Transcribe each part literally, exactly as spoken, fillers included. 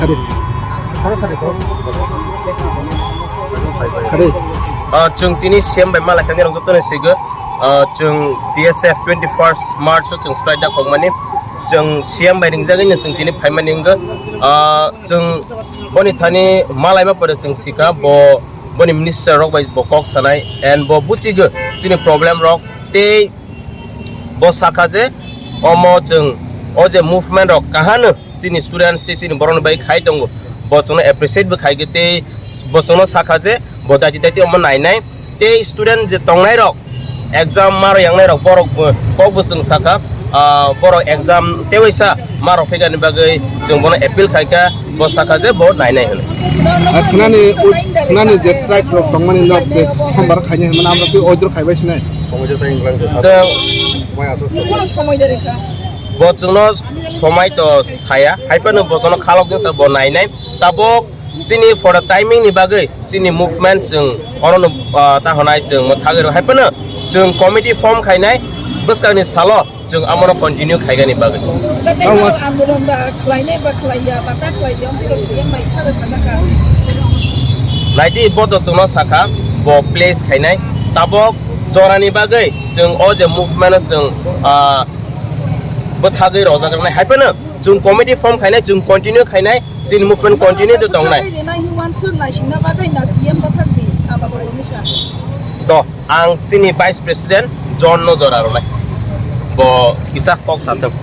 Kare. Ah, chwng tini C M bai malai kani rok joto ni sigo. Ah, chwng T S F twenty first March o chwng strike da khokmani. Chwng C M bai ringjagwi no chwng tini phaimani wngkha. Ah, chwng boni thani malai ma pore chwng sikha bo boni minister rok bai bo kok sanai and bo buchigo chini problem rok tei bo sakha je omo chwng o je movement rok kahano chini students tei chini borokni bai khai tongo, bo chwngno appreciate bo khai khe tei bo chwngno sakha je bo daiti daiti omo nainai tei student je tongnai rok exam maro yangnai rok borok bo kok bo chwng sakha, ah, borok exam tewaisa maro phikani bagwi chwng bono appeal khai kha, bo sakha je bo nainai hwnwi. Ah, khwnani, khwnani je strike rok tongmani nok je sombar khainai hwnmano amrok twi oidro khaibai sinai. Chwng Bo chwngno somai to saya, hai phano bo chwngno khalok jesa bo nainai. Tabok chini for the timing ni bagwi chini movement chwng orono, ah, ta honai chwng mwthagwi rw hai phano chwng committee form khainai bwskangni salo chwng amono continue khaigani bagwi. Tei norok andolon da khlainai ba khlaiya ba ta khlaiya, amtwi rok C M bai saka saka kha. Naidi bo to chwngno sakha bo place khainai. Tabok jorani bagwi chwng o je movement o chwng, ah, bwthagwi rojak rwnai. Hai phano chwng committee form khainai, chwng continue khainai, chini movement continue to tongnai. Bwthagwi rwnai hwnwi uansuk naisingna bagwi na C M bwthak di, aba bo hwnwi sa. Do, ang chini vice president John no jora rwnai. Bo kisa kok sathok.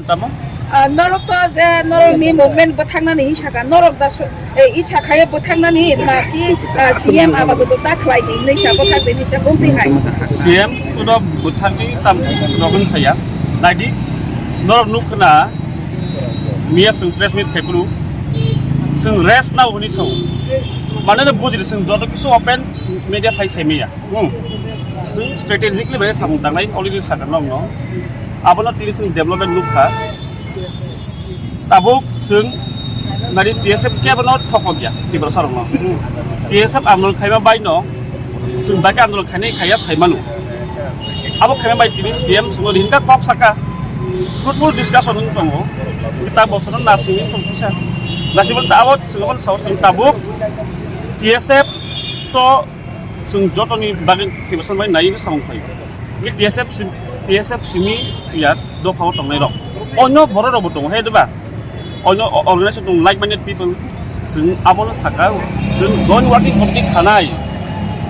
Tamo? Ah, norok to je norokni movement bwthangnani hinwi sakha, norok da so-, eh, icha khaye bwthangnani na ki, ah, C M abago to ta khlai di hinwi sa bwthak di hinwi sa bumtwi hai. C M kuno bwthakni tam rogwng saya. Naidi, norok nukhna miya chwng press meet khai phuru chwng rest nao hinwi sao. Mane no bujidi chwng joto kisu open media phai sai maya. Hmm. Chwng strategically bai samung tangnai already sakha nokno. Abono tini chwng development nukha. Tabuk chwng nari T S F kebono thokok ya Tiprasa rokno. Hmm. T S F andolon khaima bai no chwng bai khe andolon khainai khaiya sai manu. Abo khaima bai tini C M chwngno hinka kok saka. Fruitful discussion wng tongo. Ta bosono nasingni chwng kisa. Nasingbo ta abo chwng abo sao chwng tabuk T S F to chwng jotoni bagwi Tiprasa bai naiwi samung khlai. Hwnkhe T S F sim-, T S F simi ya dophao tongnai rok. Onyo borok rokbo tongo, hai diba? Onyo o-, organization tongo, like minded people. Chwng abono saka, chwng joint working committee khanai.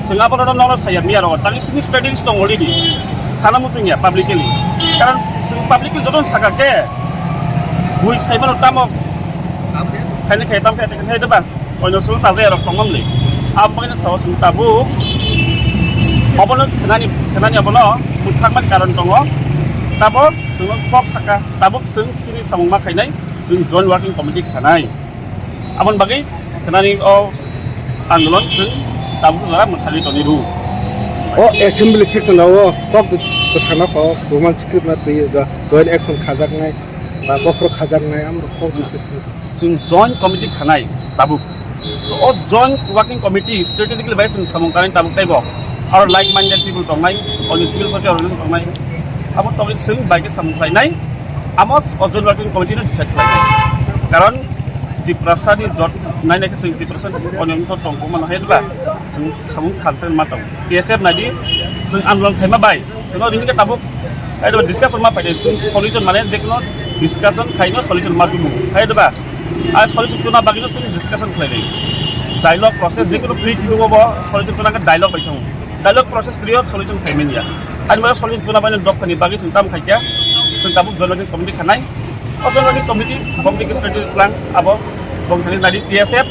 Chwng abono nono saya miya rok, tani sini strategies tongo already. Sana muchung ya publicly. Karon chwng publicly jotono saka khe, bui saimano tamo. Khaini khai tam khai, khai diba? Oino sulu chajakya rok tongmani. Aboni sao chwng tabuk obono khnani, khnani abono bwthakmani karon tongo. Tabuk chwngno kok saka, tabuk chwng sini samung ma khainai, chwng joint working committee khanai. Aboni bagwi khnani o andolon chwng tabuk jora mwthagwi toni rw. O assembly section o kok bwsakno kok Roman script ma twi joint action khajaknai ba bokhorok khajaknai amrok kok bwsakno. Chwng joint committee khanai tabuk. So, o joint working committee strategically bai chwng samung kanai tabuk teibo. Aro like minded people tongnai, oni civil society organization tongnai. Abo tongwi chwng bai khe samung khlainai. Amo o joint working committee no decide khlainai. Karon Tiprasa ni jot nainai khe chwng Tiprasa ni onyo wngkha tong khe mano hai ba chwng samung khan thang ma tong. T S F nai di chwng andolon khaima bai. Chwng oro hwnkhe tabuk, hai discussion ma paidai, chwng solution mane je kono discussion khaino solution ma tubu. Hai diba? A solution tuna bagwino chwng discussion khlaidai. Dialogue process je kono free thwimo bo solution tuna khe dialogue bai thango. Dialogue process kwrwio solution khaimani ya. Ani mane solution tuna bagwino dophani bagwi chwng tam khaikya. Chwng tabuk joint committee khanai. O joint committee, committee strategy plan abo bongthani nadi T S F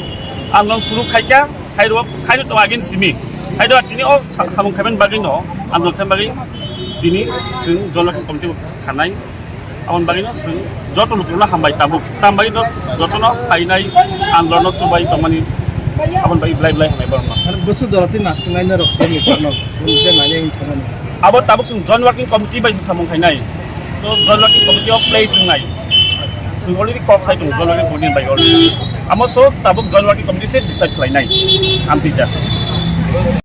andolon suru khaikya. Hai rok, hai rok to agin simi. Hai rok tini o sa-, samung khaimani bagwi no, andolon khaimani bagwi tini chwng joint committee khanai. Aboni bagwi no chwng joto lukurokno hambai tabuk. Tam bagwi no jotono phainai andolon no chubai tongmani. Aboni bagwi belai belai hambai borokno. Ar bwswk jora twi nasingnai norok se ni tongno, je nani ang sanani. Abo tabuk chwng joint working committee bai se samung khainai. So, joint working committee o place wngnai. Chwng already kok sai tongo joint working committee bai already. Amo so tabuk joint working committee se decide khlainai. Amtwi jak.